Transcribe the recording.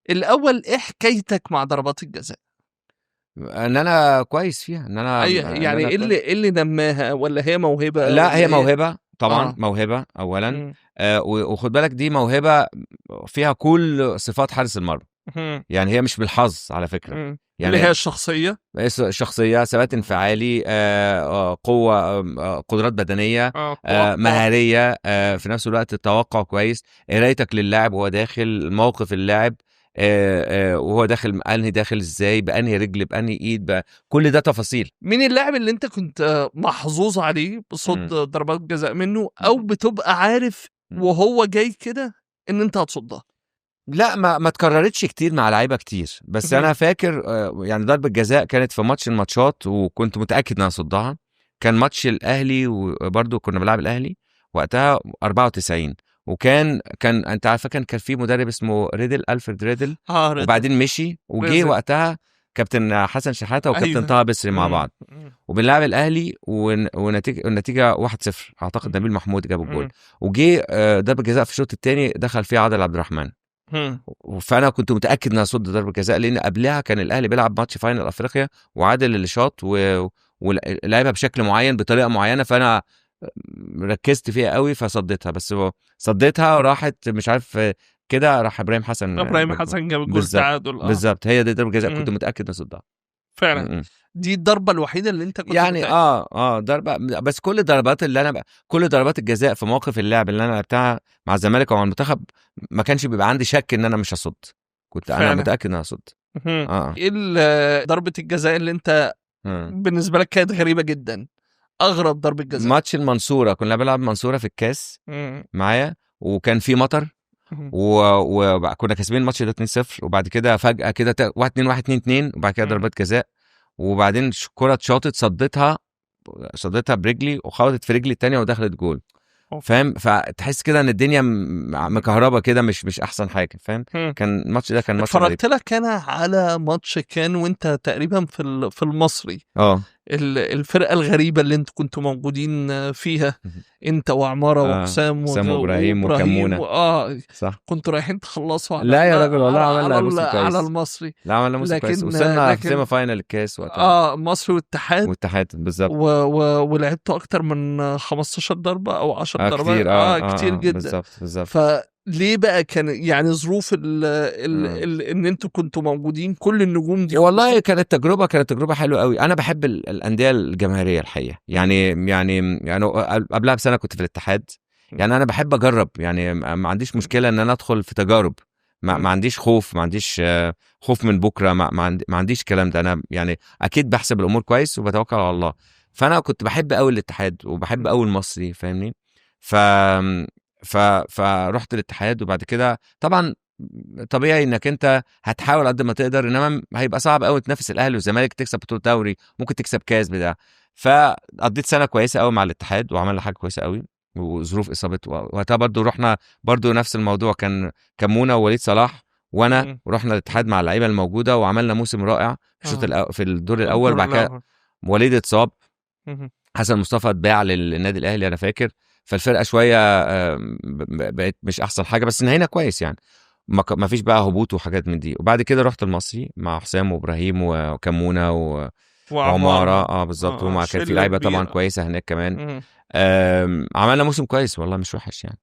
الاول، ايه حكايتك مع ضربات الجزاء؟ ان انا كويس فيها، ان انا أي إن يعني أنا ايه اللي كويس. ايه اللي نماها، ولا هي موهبة لا، ولا هي إيه؟ موهبة طبعا. موهبة اولا. وخد بالك، دي موهبة فيها كل صفات حارس المرمى. يعني هي مش بالحظ على فكره. يعني اللي هي الشخصيه. شخصيه، ثبات انفعالي، قوه، قدرات بدنيه، مهاريه، في نفس الوقت التوقع كويس، قرايتك للاعب وهو داخل، موقف اللاعب وهو داخل، انهي داخل ازاي، بانهي رجل، بانهي ايد، كل ده تفاصيل. مين اللاعب اللي انت كنت محظوظ عليه بصد ضربات جزاء منه، او بتبقى عارف وهو جاي كده ان انت هتصدها؟ لا، ما اتكررتش كتير مع لعيبة كتير، بس انا فاكر يعني ضربه جزاء كانت في ماتش الماتشات وكنت متاكد ان انا هصدها. كان ماتش الاهلي، وبرده كنا بنلعب الاهلي وقتها 94، وكان انت عارف كان في مدرب اسمه ريدل، الفريد ريدل. اه، رضا. وبعدين مشي وجه ريزل. وقتها كابتن حسن شحاته وكابتن طه بسري مع بعض. وبنلعب الاهلي ونتيجة 1-0 اعتقد. نبيل محمود جاب الجول. وجه ضربه جزاء في الشوط الثاني دخل فيها عادل عبد الرحمن. فانا كنت متاكد ان هصد ضربه جزاء، لان قبلها كان الاهلي بيلعب ماتش final افريقيا وعادل اللي شاط ولعبها بشكل معين، بطريقة معينه، فانا ركزت فيها قوي فصديتها، بس هو صديتها وراحت مش عارف كده، راح ابراهيم حسن ابراهيم جاب حسن جاب الجول. بالظبط. تعادل. بالظبط، هي دي ضربه جزاء كنت متاكد ان اصدها. فعلا. دي الضربة الوحيدة اللي انت كنت يعني متأكد؟ اه ضربه بس. كل الضربات اللي انا كل ضربات الجزاء في مواقف اللعب اللي انا لعبتها مع الزمالك او مع المنتخب ما كانش بيبقى عندي شك ان انا مش هصد، كنت انا متاكد ان انا هصد. ايه ضربه الجزاء اللي انت بالنسبة لك كانت غريبة جدا، اغرب ضربه جزاء؟ ماتش المنصوره، كنا بنلعب المنصورة في الكاس معايا، وكان في مطر وكنا كاسبين الماتش ده 2-0، وبعد كده فجاة كده 1-2، 1-2، 2، وبعد كده ضربات جزاء، وبعدين كرة اتشاطت، صديتها برجلي وخبطت في رجلي التانية ودخلت جول. فاهم؟ فتحس كده ان الدنيا مكهربه كده، مش احسن حاجه، فاهم؟ كان الماتش ده كان ماتش غريب. اتفرجت لك انا على ماتش كان وانت تقريبا في المصري، الفرقة الغريبة اللي انتوا كنتوا موجودين فيها، انت وعمارة وحسام حسام وإبراهيم وكمونة. صح. كنتوا رايحين تخلصوا على لا يا راجل والله عملنا موسم كويس. على المصري. لا، عملنا موسم كويس، وصلنا في semi final الكاس وقتها. اه، مصري والاتحاد. والاتحاد بالظبط. ولعبتوا اكتر من 15 ضربه او 10 ضربات. كتير. كتير جدا. بالظبط. فليه بقى كان يعني ظروف ال ال ان انتوا كنتوا موجودين كل النجوم دي؟ والله كانت تجربه حلوة قوي. انا بحب الاندية الجماهيرية الحقيقه، يعني قبلها بسنة كنت في الاتحاد. يعني انا بحب اجرب، يعني ما عنديش مشكلة ان انا ادخل في تجارب، ما عنديش خوف، ما عنديش خوف من بكره، ما عنديش الكلام ده. انا يعني اكيد بحسب الامور كويس وبتوكل على الله. فانا كنت بحب قوي الاتحاد وبحب قوي المصري، فاهمني؟ ف ف فرحت الاتحاد، وبعد كده طبعا طبيعي انك انت هتحاول قد ما تقدر، انما هيبقى صعب قوي تنافس الاهلي والزمالك، تكسب بطوله دوري، ممكن تكسب كاس بتاع. فقضيت سنة كويسة قوي مع الاتحاد وعملنا حاجة كويسة قوي، وظروف اصابه وقتها برضو رحنا، برضو نفس الموضوع، كان كمونه ووليد صلاح وانا ورحنا الاتحاد مع اللعيبة الموجودة وعملنا موسم رائع في الشوط في الدور الاول. الدور بعد كده الأول. وليد اتصاب، حسن مصطفى اتباع للنادي الاهلي انا فاكر، فالفرقه شوية بقت مش احسن حاجه، بس نهينا كويس، يعني ما فيش بقى هبوط وحاجات من دي. وبعد كده رحت المصري مع حسام وابراهيم وكمونه وعمارة. اه بالظبط. ومع كان في شلة لعيبة طبعا كبيرة. كويسة هناك كمان. عملنا موسم كويس والله، مش وحش يعني.